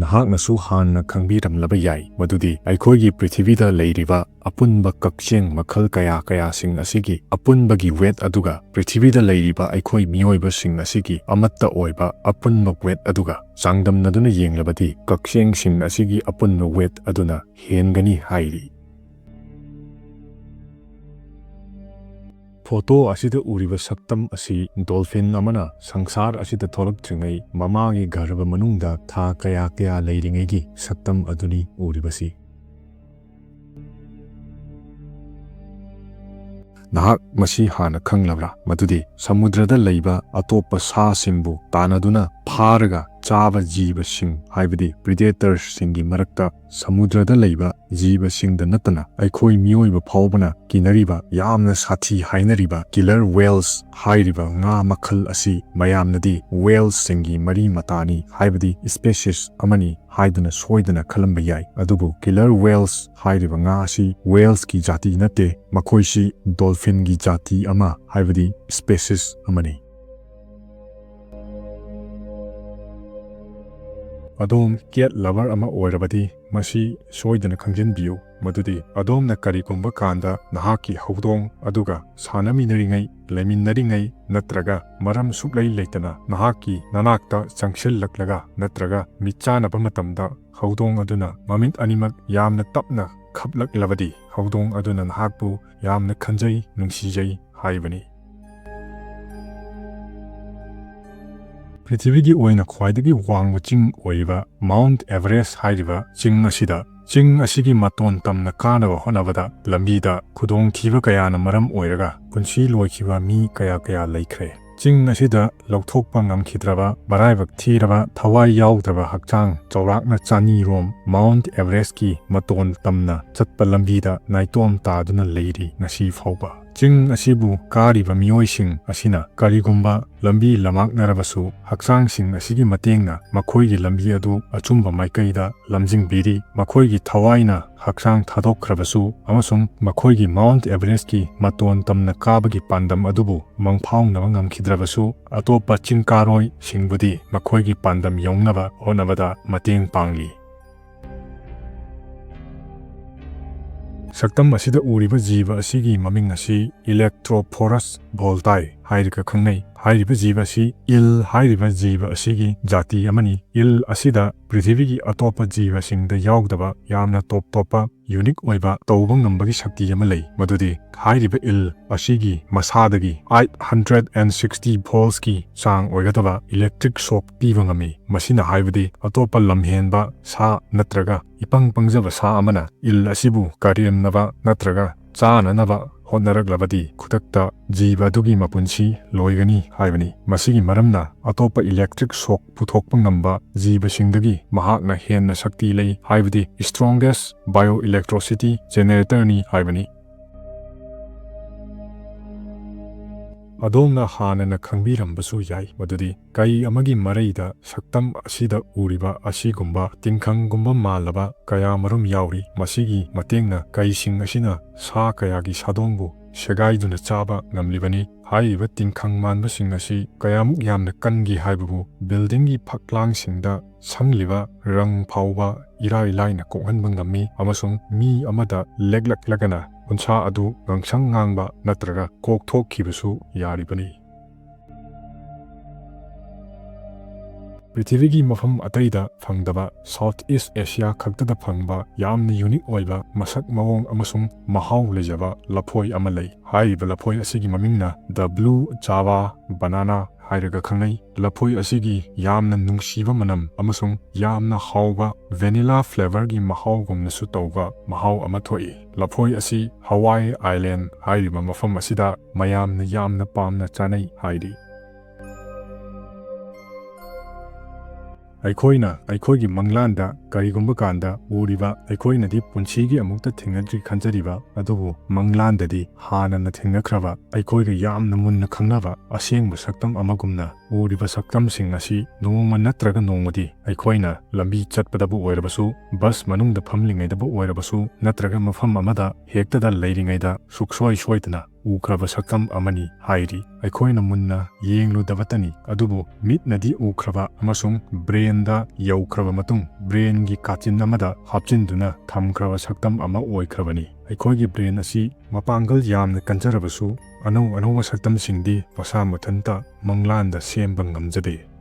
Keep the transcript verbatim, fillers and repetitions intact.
ꯅꯍꯥꯛꯅꯁꯨ ꯍꯥꯟꯅ ꯈꯪꯕꯤꯔꯝꯂꯕ ꯌꯥꯏ ꯃꯗꯨꯗꯤ ꯑꯩꯈꯣꯏꯒꯤ ꯄ꯭ꯔꯤꯊꯤꯕꯤꯗ ꯂꯩꯔꯤꯕ ꯑꯄꯨꯟꯕ ꯀꯛꯆꯦꯡ ꯃꯈꯜ ꯀꯌꯥ ꯀꯌꯥꯁꯤꯡ ꯑꯁꯤꯒꯤ ꯑꯄꯨꯟꯕꯒꯤ weight ꯑꯗꯨꯒ ꯄ꯭ꯔꯤꯊꯤꯕꯤꯗ ꯂꯩꯔꯤꯕ ꯑꯩꯈꯣꯏ ꯃꯤꯑꯣꯏꯕꯁꯤꯡ ꯑꯁꯤꯒꯤ ꯑꯃꯠꯇ ꯑꯣꯏꯕ ꯑꯄꯨꯟꯕ weight ꯑꯗꯨꯒ ꯆꯥꯡꯗꯝꯅꯗꯨꯅ ꯌꯦꯡꯂꯕꯗꯤ ꯀꯛꯆꯦꯡꯁꯤꯡ ꯑꯁꯤꯒꯤ ꯑꯄꯨꯟꯕ weight ꯑꯗꯨꯅ ꯍꯦꯟꯒꯅꯤ ꯍꯥꯏꯔꯤ꯫ ꯐꯣꯇꯣ ꯑꯁꯤꯗ ꯎꯔꯤꯕ ꯁꯛꯇꯝ ꯑꯁꯤ dolphin ꯑꯃꯅ ꯁꯪꯁꯥꯔ ꯑꯁꯤꯗ ꯊꯣꯛꯂꯛꯇ꯭ꯔꯤꯉꯩ ꯃꯃꯥꯒꯤ ꯒꯔꯚ ꯃꯅꯨꯡꯗ ꯊꯥ ꯀꯌꯥ ꯀꯌꯥ ꯂꯩꯔꯤꯉꯩꯒꯤ ꯁꯛꯇꯝ ꯑꯗꯨꯅꯤ ꯎꯔꯤꯕꯁꯤ꯫ ꯅꯍꯥꯛ ꯃꯁꯤ ꯍꯥꯟꯅ ꯈꯪꯂꯕ꯭ꯔꯥ? ꯃꯗꯨꯗꯤ ꯁꯃꯨꯗ꯭ꯔꯗ ꯂꯩꯕ ꯑꯇꯣꯞꯄ ꯁꯥꯁꯤꯡꯕꯨ ꯇꯥꯟꯅꯗꯨꯅ ꯐꯥꯔꯒ ꯆꯥꯕ ꯖꯤꯕꯁꯤꯡ, ꯍꯥꯏꯕꯗꯤ predatorꯁꯤꯡꯒꯤ ꯃꯔꯛꯇ ꯁꯃꯨꯗ꯭ꯔꯗ ꯂꯩꯕ ꯖꯤꯕꯁꯤꯡꯗ ꯅꯠꯇꯅ ꯑꯩꯈꯣꯏ ꯃꯤꯑꯣꯏꯕ ꯐꯥꯎꯕꯅ ꯀꯤꯅꯔꯤꯕ, ꯌꯥꯝꯅ ꯁꯥꯊꯤ ꯍꯥꯏꯅꯔꯤꯕ killer whales ꯍꯥꯏꯔꯤꯕ ꯉꯥ ꯃꯈꯜ ꯑꯁꯤ ꯃꯌꯥꯝꯅꯗꯤ whalesꯁꯤꯡꯒꯤ ꯃꯔꯤ ꯃꯇꯥꯅꯤ, ꯍꯥꯏꯕꯗꯤ species ꯑꯃꯅꯤ ꯍꯥꯏꯗꯨꯅ ꯁꯣꯏꯗꯅ ꯈꯜꯂꯝꯕ ꯌꯥꯏ꯫ ꯑꯗꯨꯕꯨ killer whales ꯍꯥꯏꯔꯤꯕ ꯉꯥ ꯑꯁꯤ whalesꯀꯤ ꯖꯥꯇꯤ ꯅꯠꯇꯦ, ꯃꯈꯣꯏꯁꯤ dolphinꯒꯤ ꯖꯥꯇꯤ ꯑꯃ, ꯍꯥꯏꯕꯗꯤ species ꯑꯃꯅꯤ꯫ ꯑꯗꯣꯝ cat lover ꯑꯃ ꯑꯣꯏꯔꯕꯗꯤ ꯃꯁꯤ ꯁꯣꯏꯗꯅ ꯈꯪꯖꯤꯟꯕꯤꯌꯨ ꯃꯗꯨꯗꯤ ꯑꯗꯣꯝꯅ ꯀꯔꯤꯒꯨꯝꯕ ꯀꯥꯟꯗ ꯅꯍꯥꯛꯀꯤ ꯍꯧꯗꯣꯡ ꯑꯗꯨꯒ ꯁꯥꯟꯅꯃꯤꯟꯅꯔꯤꯉꯩ, ꯂꯩꯃꯤꯟꯅꯔꯤꯉꯩ ꯅꯠꯇ꯭ꯔꯒ ꯃꯔꯝ ꯁꯨꯛꯂꯩ ꯂꯩꯇꯅ ꯅꯍꯥꯛꯀꯤ ꯅꯅꯥꯛꯇ ꯆꯪꯁꯤꯜꯂꯛꯂꯒ ꯅꯠꯇ꯭ꯔꯒ ꯃꯤꯠꯆꯥꯟꯅꯕ ꯃꯇꯝꯗ ꯍꯧꯗꯣꯡ ꯑꯗꯨꯅ ꯃꯃꯤꯠ ꯑꯅꯤꯃꯛ ꯌꯥꯝꯅ ꯇꯞꯅ ꯈꯞꯂꯛꯂꯕꯗꯤ ꯍꯧꯗꯣꯡ ꯑꯗꯨꯅ ꯅꯍꯥꯛꯄꯨ ꯌꯥꯝꯅ ꯈꯟꯖꯩ, ꯅꯨꯡꯁꯤꯖꯩ ꯍꯥꯏꯕꯅꯤ꯫ ꯄ꯭ꯔꯤꯊꯤꯕꯤꯒꯤ ꯑꯣꯏꯅ ꯈ꯭ꯋꯥꯏꯗꯒꯤ ꯋꯥꯡꯕ ꯆꯤꯡ ꯑꯣꯏꯔꯤꯕ Mount Everest ꯍꯥꯏꯔꯤꯕ ꯆꯤꯡ ꯑꯁꯤꯗ, ꯆꯤꯡ ꯑꯁꯤꯒꯤ ꯃꯇꯣꯟ ꯇꯝꯅ ꯀꯥꯅꯕ ꯍꯣꯠꯅꯕꯗ ꯂꯝꯕꯤꯗ ꯈꯨꯗꯣꯡꯊꯤꯕ ꯀꯌꯥꯅ ꯃꯔꯝ ꯑꯣꯏꯔꯒ ꯄꯨꯟꯁꯤ ꯂꯣꯏꯈꯤꯕ ꯃꯤ ꯀꯌꯥ ꯀꯌꯥ ꯂꯩꯈ꯭ꯔꯦ꯫ ꯆꯤꯡ ꯑꯁꯤꯗ ꯂꯧꯊꯣꯛꯄ ꯉꯝꯈꯤꯗ꯭ꯔꯕ, ꯃꯔꯥꯏꯕꯛ ꯊꯤꯔꯕ, ꯊꯋꯥꯏ ꯌꯥꯎꯗ꯭ꯔꯕ ꯍꯛꯆꯥꯡ ꯆꯥꯎꯔꯥꯛꯅ ꯆꯅꯤ ꯔꯣꯝ Mount Everestꯀꯤ ꯃꯇꯣꯟ ꯇꯝꯅ ꯆꯠꯄ ꯂꯝꯕꯤꯗ ꯅꯥꯏꯇꯣꯝ ꯇꯥꯗꯨꯅ ꯂꯩꯔꯤ ꯉꯁꯤ ꯐꯥꯎꯕ꯫ ꯆꯤꯡ ꯑꯁꯤꯕꯨ ꯀꯥꯔꯤꯕ ꯃꯤꯑꯣꯏꯁꯤꯡ ꯑꯁꯤꯅ ꯀꯔꯤꯒꯨꯝꯕ ꯂꯝꯕꯤ ꯂꯝꯃꯥꯛꯅꯔꯕꯁꯨ, ꯍꯛꯆꯥꯡꯁꯤꯡ ꯑꯁꯤꯒꯤ ꯃꯇꯦꯡꯅ ꯃꯈꯣꯏꯒꯤ ꯂꯝꯕꯤ ꯑꯗꯨ ꯑꯆꯨꯝꯕ ꯃꯥꯏꯀꯩꯗ ꯂꯝꯖꯤꯡꯕꯤꯔꯤ꯫ ꯃꯈꯣꯏꯒꯤ ꯊꯋꯥꯏꯅ ꯍꯛꯆꯥꯡ ꯊꯥꯗꯣꯛꯈ꯭ꯔꯕꯁꯨ ꯑꯃꯁꯨꯡ ꯃꯈꯣꯏꯒꯤ ꯃꯥꯎꯟꯠ ꯑꯦꯚꯔꯦꯁ꯭ꯠꯀꯤ ꯃꯇꯣꯟ ꯇꯝꯅ ꯀꯥꯕꯒꯤ ꯄꯥꯟꯗꯝ ꯑꯗꯨꯕꯨ ꯃꯪꯐꯥꯎꯅꯕ ꯉꯝꯈꯤꯗ꯭ꯔꯕꯁꯨ, ꯑꯇꯣꯞꯄ ꯆꯤꯡꯀꯥꯔꯣꯏꯁꯤꯡꯕꯨꯗꯤ ꯃꯈꯣꯏꯒꯤ ꯄꯥꯟꯗꯝ ꯌꯧꯅꯕ ꯍꯣꯠꯅꯕꯗ ꯃꯇꯦꯡ ꯄꯥꯡꯂꯤ꯫ ꯁꯛꯇꯝ ꯑꯁꯤꯗ ꯎꯔꯤꯕ ꯖꯤꯕ ꯑꯁꯤꯒꯤ ꯃꯃꯤꯡ ꯑꯁꯤ Electrophorus voltae ꯍꯥꯏꯔꯒ ꯈꯪꯅꯩ꯫ ꯍꯥꯏꯔꯤꯕ ꯖꯤꯕ ꯑꯁꯤ eel ꯍꯥꯏꯔꯤꯕ ꯖꯤꯕ ꯑꯁꯤꯒꯤ ꯖꯥꯇꯤ ꯑꯃꯅꯤ꯫ Eel ꯑꯁꯤꯗ ꯄ꯭ꯔꯤꯊꯤꯕꯤꯒꯤ ꯑꯇꯣꯞꯄ ꯖꯤꯕꯁꯤꯡꯗ ꯌꯥꯎꯗꯕ ꯌꯥꯝꯅ ꯇꯣꯞ ꯇꯣꯞꯄ, ꯌꯨꯅꯤꯛ ꯑꯣꯏꯕ, ꯇꯧꯕ ꯉꯝꯕꯒꯤ ꯁꯛꯇꯤ ꯑꯃ ꯂꯩ, ꯃꯗꯨꯗꯤ ꯍꯥꯏꯔꯤꯕ eel ꯑꯁꯤꯒꯤ ꯃꯁꯥꯗꯒꯤ eight hundred and sixty voltsꯀꯤ ꯆꯥꯡ ꯑꯣꯏꯒꯗꯕ electric shock ꯄꯤꯕ ꯉꯝꯃꯤ꯫ ꯃꯁꯤꯅ ꯍꯥꯏꯕꯗꯤ ꯑꯇꯣꯞꯄ ꯂꯝꯍꯦꯟꯕ ꯁꯥ ꯅꯠꯇ꯭ꯔꯒ ꯏꯄꯪ ꯄꯪꯖꯕ ꯁꯥ ꯑꯃꯅ eel ꯑꯁꯤꯕꯨ ꯀꯔꯦꯝꯅꯕ ꯅꯠꯇ꯭ꯔꯒ ꯆꯥꯅꯅꯕ ꯍꯣꯠꯅꯔꯛꯂꯕꯗꯤ, ꯈꯨꯗꯛꯇ ꯖꯤꯕ ꯑꯗꯨꯒꯤ ꯃꯄꯨꯟꯁꯤ ꯂꯣꯏꯒꯅꯤ ꯍꯥꯏꯕꯅꯤ꯫ ꯃꯁꯤꯒꯤ ꯃꯔꯝꯅ ꯑꯇꯣꯞꯄ electric shock ꯄꯨꯊꯣꯛꯄ ꯉꯝꯕ ꯖꯤꯕꯁꯤꯡꯗꯒꯤ ꯃꯍꯥꯛꯅ ꯍꯦꯟꯅ ꯁꯛꯇꯤ ꯂꯩ, ꯍꯥꯏꯕꯗꯤ strongest bioelectricity generatorꯅꯤ ꯍꯥꯏꯕꯅꯤ꯫ ꯑꯗꯣꯝꯅ ꯍꯥꯟꯅꯅ ꯈꯪꯕꯤꯔꯝꯕꯁꯨ ꯌꯥꯏ ꯃꯗꯨꯗꯤ ꯀꯩ ꯑꯃꯒꯤ ꯃꯔꯩꯗ ꯁꯛꯇꯝ ꯑꯁꯤꯗ ꯎꯔꯤꯕ ꯑꯁꯤꯒꯨꯝꯕ ꯇꯤꯡꯈꯪꯒꯨꯝꯕ ꯃꯥꯜꯂꯕ ꯀꯌꯥꯃꯔꯨꯝ ꯌꯥꯎꯔꯤ꯫ ꯃꯁꯤꯒꯤ ꯃꯇꯦꯡꯅ ꯀꯩꯁꯤꯡ ꯑꯁꯤꯅ ꯁꯥ ꯀꯌꯥꯒꯤ ꯁꯥꯗꯣꯡꯕꯨ ꯁꯦꯒꯥꯏꯗꯨꯅ ꯆꯥꯕ ꯉꯝꯂꯤꯕꯅꯤ꯫ ꯍꯥꯏꯔꯤꯕ ꯇꯤꯡꯈꯪ ꯃꯥꯟꯕꯁꯤꯡ ꯑꯁꯤ ꯀꯌꯥꯃꯨꯛ ꯌꯥꯝꯅ ꯀꯟꯒꯦ ꯍꯥꯏꯕꯕꯨ buildingꯒꯤ ꯐꯛꯂꯥꯡꯁꯤꯡꯗ ꯁꯪꯂꯤꯕ ꯔꯪ ꯐꯥꯎꯕ ꯏꯔꯥꯏ ꯂꯥꯏꯅ ꯀꯣꯛꯍꯟꯕ ꯉꯝꯃꯤ, ꯑꯃꯁꯨꯡ ꯃꯤ ꯑꯃꯗ ꯂꯦꯛꯂꯛꯂꯒꯅ ꯎꯟꯁꯥ ꯑꯗꯨ ꯉꯥꯡꯁꯪ ꯉꯥꯡꯕ ꯅꯠꯇ꯭ꯔꯒ ꯀꯣꯛꯊꯣꯛꯈꯤꯕꯁꯨ ꯌꯥꯔꯤꯕꯅꯤ꯫ ꯄ꯭ꯔꯤꯊꯤꯕꯤꯒꯤ ꯃꯐꯝ ꯑꯇꯩꯗ ꯐꯪꯗꯕ, South East Asia ꯈꯛꯇꯗ ꯐꯪꯕ ꯌꯥꯝꯅ ꯌꯨꯅꯤꯛ ꯑꯣꯏꯕ ꯃꯁꯛ ꯃꯑꯣꯡ ꯑꯃꯁꯨꯡ ꯃꯍꯥꯎ ꯂꯩꯖꯕ ꯂꯐꯣꯏ ꯑꯃ ꯂꯩ꯫ ꯍꯥꯏꯔꯤꯕ ꯂꯐꯣꯏ ꯑꯁꯤꯒꯤ ꯃꯃꯤꯡꯅ The Blue Java Banana ꯍꯥꯏꯔꯒ ꯈꯪꯅꯩ꯫ ꯂꯐꯣꯏ ꯑꯁꯤꯒꯤ ꯌꯥꯝꯅ ꯅꯨꯡꯁꯤꯕ ꯃꯅꯝ ꯑꯃꯁꯨꯡ ꯌꯥꯝꯅ ꯍꯥꯎꯕ vanilla flavourꯒꯤ ꯃꯍꯥꯎꯒꯨꯝꯅꯁꯨ ꯇꯧꯕ ꯃꯍꯥꯎ ꯑꯃ ꯊꯣꯛꯏ꯫ ꯂꯐꯣꯏ ꯑꯁꯤ Hawaii Island ꯍꯥꯏꯔꯤꯕ ꯃꯐꯝ ꯑꯁꯤꯗ ꯃꯌꯥꯝꯅ ꯌꯥꯝꯅ ꯄꯥꯝꯅ ꯆꯥꯅꯩ ꯍꯥꯏꯔꯤ꯫ ꯑꯩꯈꯣꯏꯅ ꯑꯩꯈꯣꯏꯒꯤ ꯃꯪꯂꯥꯟꯗ ꯀꯔꯤꯒꯨꯝꯕ ꯀꯥꯟꯗ ꯎꯔꯤꯕ, ꯑꯩꯈꯣꯏꯅꯗꯤ ꯄꯨꯟꯁꯤꯒꯤ ꯑꯃꯨꯛꯇ ꯊꯦꯡꯅꯗ꯭ꯔꯤ ꯈꯟꯖꯔꯤꯕ, ꯑꯗꯨꯕꯨ ꯃꯪꯂꯥꯟꯗꯗꯤ ꯍꯥꯟꯅꯅ ꯊꯦꯡꯅꯈ꯭ꯔꯕ, ꯑꯩꯈꯣꯏꯒ ꯌꯥꯝꯅ ꯃꯨꯟꯅ ꯈꯪꯅꯕ ꯑꯁꯦꯡꯕ ꯁꯛꯇꯝ ꯑꯃꯒꯨꯝꯅ ꯎꯔꯤꯕ ꯁꯛꯇꯝꯁꯤꯡ ꯑꯁꯤ ꯅꯣꯡꯃ ꯅꯠꯇ꯭ꯔꯒ ꯅꯣꯡꯃꯗꯤ ꯑꯩꯈꯣꯏꯅ ꯂꯝꯕꯤ ꯆꯠꯄꯗꯕꯨ ꯑꯣꯏꯔꯕꯁꯨ, ꯕꯁ ꯃꯅꯨꯡꯗ ꯐꯝꯂꯤꯉꯩꯗꯕꯨ ꯑꯣꯏꯔꯕꯁꯨ, ꯅꯠꯇ꯭ꯔꯒ ꯃꯐꯝ ꯑꯃꯗ ꯍꯦꯛꯇꯗ ꯂꯩꯔꯤꯉꯩꯗ ꯁꯨꯛꯁꯣꯏ ꯁꯣꯏꯗꯅ ꯎꯈ꯭ꯔꯕ ꯁꯛꯇꯝ ꯑꯃꯅꯤ ꯍꯥꯏꯔꯤ꯫ ꯑꯩꯈꯣꯏꯅ ꯃꯨꯟꯅ ꯌꯦꯡꯂꯨꯗꯕꯇꯅꯤ, ꯑꯗꯨꯕꯨ ꯃꯤꯠꯅꯗꯤ ꯎꯈ꯭ꯔꯕ ꯑꯃꯁꯨꯡ ꯕ꯭ꯔꯦꯟꯗ ꯌꯧꯈ꯭ꯔꯕ ꯃꯇꯨꯡ, ꯕ꯭ꯔꯦꯟꯒꯤ ꯀꯥꯆꯤꯟ ꯑꯃꯗ ꯍꯥꯞꯆꯤꯟꯗꯨꯅ ꯊꯝꯈ꯭ꯔꯕ ꯁꯛꯇꯝ ꯑꯃ ꯑꯣꯏꯈ꯭ꯔꯕꯅꯤ꯫ ꯑꯩꯈꯣꯏꯒꯤ ꯕ꯭ꯔꯦꯟ ꯑꯁꯤ ꯃꯄꯥꯡꯒꯜ ꯌꯥꯝꯅ ꯀꯟꯖꯔꯕꯁꯨ, ꯑꯅꯧ ꯑꯅꯧꯕ ꯁꯛꯇꯝꯁꯤꯡꯗꯤ ꯃꯁꯥ ꯃꯊꯟꯇ ꯃꯪꯂꯥꯟꯗ ꯁꯦꯝꯕ ꯉꯝꯖꯗꯦ꯫